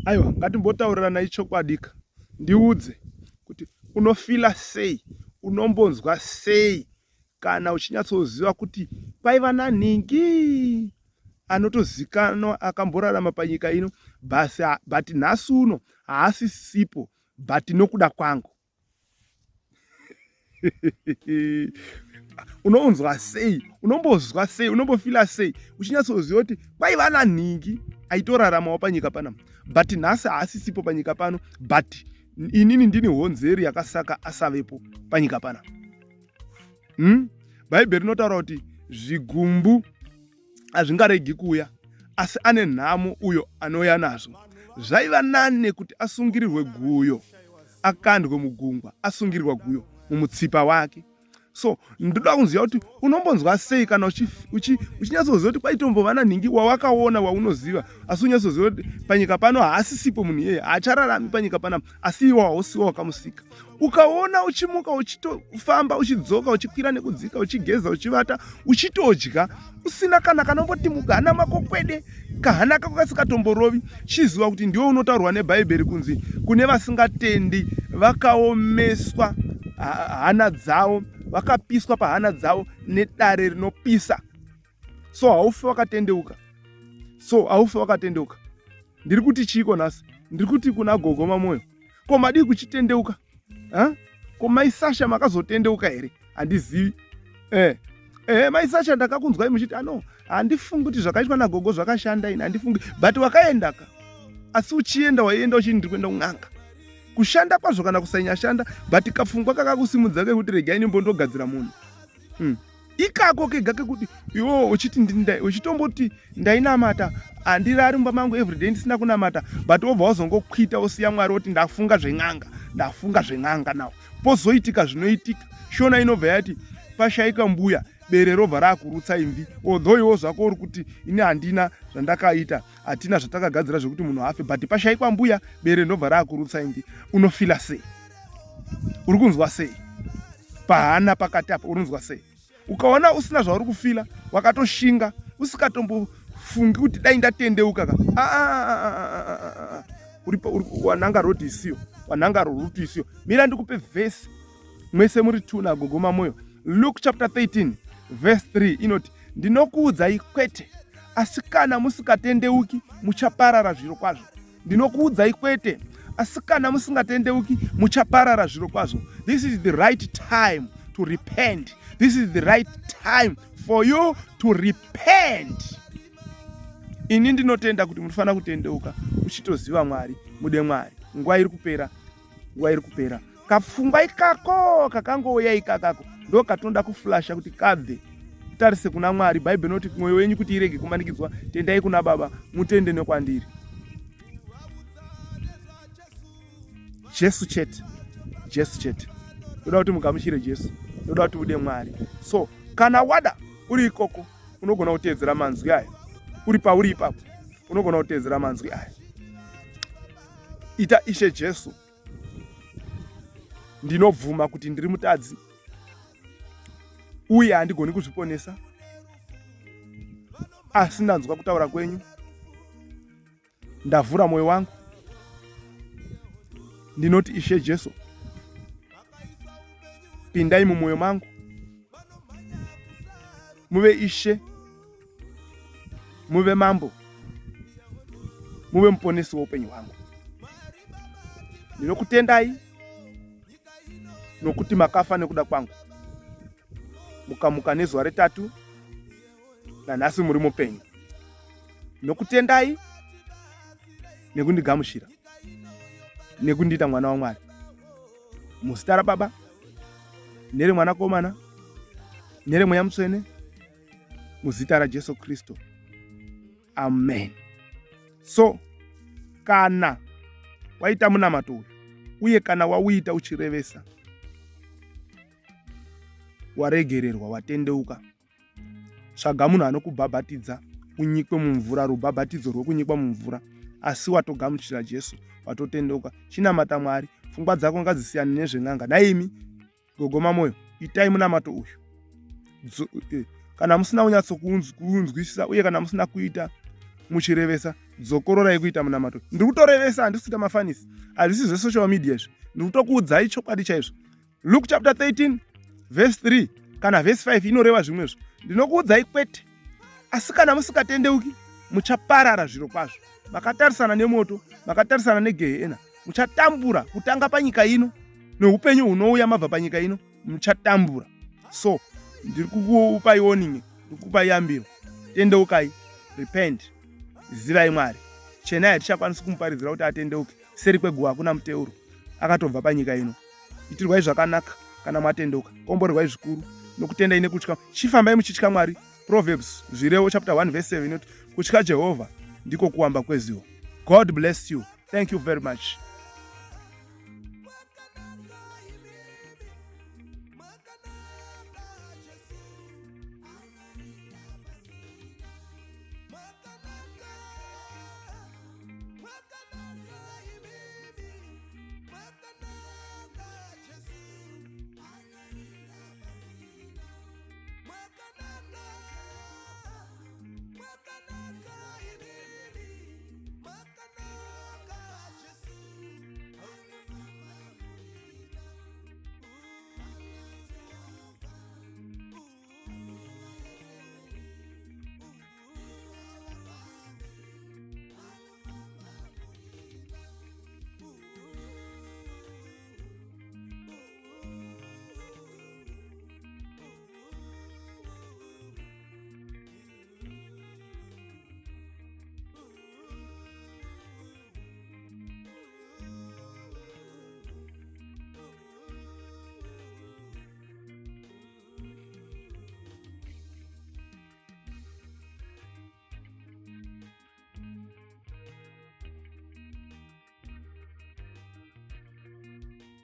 Aiwa, ngatimbotaurirana ichokwadika. Ndiudze kuti unofila sei, unombonzwa sei kana uchinyatsoziva kuti kwaiva nanhingi anotozikanwa akamborarama panyika ino but nhasi uno haasisipo but nokuda kwangu. Unounzwa sei, unombozwa sei, unombofila sei uchinyatsoziva kuti kwaiva nanhingi aitoraramawo panyika panapa but nhasi haasisipo panyika pano, but inini ndini honzeri yakasaka asavepo panyika panapa. Bhaibheri rinotaura kuti zvigumbu hazvingaregi kuuya, asi ane nhamo uyo anouya nazvo. Zvaiva nane kuti asungirirwe guyo akandwe mugungwa, asungirirwa guyo mumutsipa wake. So ndoda kunziva kuti unombonzwa sei kana uchinyatsoziva kuti kwaitombova nanhingi wawakaona waunoziva, asi unyatsoziva kuti panyika pano haasisipo munhu iyeye, haachararami panyika panapa, asi iwe hausiwo wakamusika. Ukaona uchimuka uchitofamba uchidzoka uchikwira nekudzika uchigeza uchivata uchitodya usina kana kanomboti mugana mako kwede kahana kako kasingatomborovi, chiziva kuti ndiwe unotaurwa neBhaibheri kunzi kune vasingatendi vakaomeswa hana dzavo, vakapiswa pahana dzavo nedare rinopisa. So haufi wakatendeuka, so haufi wakatendeuka. Ndiri kuti chiiko nhasi? Ndiri kuti kuna gogo Mamoyo, ko madii kuchitendeuka? Ko mai Sasha makazotendeuka here? Handizivi. Mai Sasha ndakakunzwai muchiti ano handifungi kuti zvakaitwa nagogo zvakashanda ini handifungi, but wakaendaka. Asi uchienda waienda uchiti ndiri kuenda kun'anga. Kushanda kwazvo kana kusanyashanda, but kapfungwa kakakusimudza kekuti regai ndimbondogadzira munhu. Ikako kega kekuti iwewe uchiti uchitomboti ndainamata, handirari mumba mangu everyday ndisina kunamata, but wobva wazongokwita wosiya Mwari woti ndafunga zven'anga, ndafunga zven'anga. Now pozoitika zvinoitika. Shona inobva yati pashaika mbuya bere robva rakurutsa imvi, although iwo zvako uri kuti ini handina zvandakaita, hatina zvatakagadzira zvekuti munhu afe, but pashaikwa mbuya bere ndobva rakurutsa imvi. Unofila sei? Uri kunzwa sei pahana pakati apa? Uri kunzwa sei? Ukaona usina zvauri kufila, wakatoshinga usikatombofungi kuti dai ndatendeuka ka, uri wananga road isiyo, wananga route isiyo. Mira ndikupe vhesi mwese muri 2 nagogo Mamoyo. Luke chapter 13 verse 3 inoti, ndinokuudzai kwete, asi kana musingatendeuki muchaparara zviro kwazvo. Ndinokuudzai kwete, asi kana musingatendeuki muchaparara zviro kwazvo. This is the right time to repent. This is the right time for you to repent. Ini ndinotenda kuti munofanira kutendeuka uchitoziva Mwari, mude Mwari. Nguva iri kupera, nguva iri kupera. Kapfungwa ikako kakangouya ikakako ndo katinoda kuflasha kuti kabve, tarise kuna Mwari. Bhaibheri inoti mwoyo wenyu kuti irege kumanikidzwa, tendai kuna Baba, mutende nekwandiri. Jesu chete, Jesu chete. Ndoda kuti mugamuchire Jesu, ndoda kuti ude Mwari. So kana wada uri ikoko, unogona kuteedzera manzwi aya. Uri pauri ipapo, unogona kuteedzera manzwi aya. Ita Ishe Jesu, ndinobvuma kuti ndiri mutadzi uye handigoni kuzviponesa, asi ndanzwa kutaura kwenyu, ndavhura mwoyo wangu, ndinoti Ishe Jesu, pindai mumwoyo mangu, muve Ishe, muve Mambo, muve muponesi weupenyu hwangu. Ndinokutendai nokuti makafa nekuda kwangu, mukamuka nezuva retatu, nanhasi muri mupenyu. Ndinokutendai nekundigamuchira, nekundiita mwana waMwari. Muzita raBaba nereMwanakomana nereMweya Mutsvene, muzita raJesu Kristu, amen. So kana waita munamato uyu uye kana wauita uchirevesa, waregererwa, watendeuka, tsvaga munhu anokubhabhatidza unyikwe mumvura, rubhabhatidzo rwekunyikwa mumvura. Asi watogamuchira Jesu, watotendeuka, chinamata Mwari, pfungwa dzako ngadzisiyane nezven'anga. Naimi gogo Mamoyo, itai munamato uyu. Kana musina kunyatsokuunzwisisa uye kana musina kuita muchirevesa dzokororai kuita munamato. Ndiri kutorevesa, handisi kuita mafanisi, hazvisi zvesocial media izvi, ndiri kutokuudzai chokwadi chaizvo. Luke chapter 13 verse 3 kana verse 5 inoreva zvimwezvo. Ndinokuudzai kwete, asi kana musingatendeuki muchaparara zviro kwazvo. Makatarisana nemoto, makatarisana negehena, muchatambura kutanga panyika ino neupenyu hunouya mabva panyika ino muchatambura. So ndiri kukupai warning, ndiri kukupai yambiro, tendeukai, repent, zivai Mwari. Chenai hatichakwanisi kumuparidzira kuti atendeuke, seri kweguva hakuna muteuro, akatobva panyika ino. Itirwai zvakanaka kana mwatendeuka, komborerwai zvikuru nokutendai nekutya. Chifambai muchitya Mwari. Proverbs Zvirevo chapter 1 verse 7 inoti kutya Jehovha ndiko kuwamba kwezivo. God bless you. Thank you very much.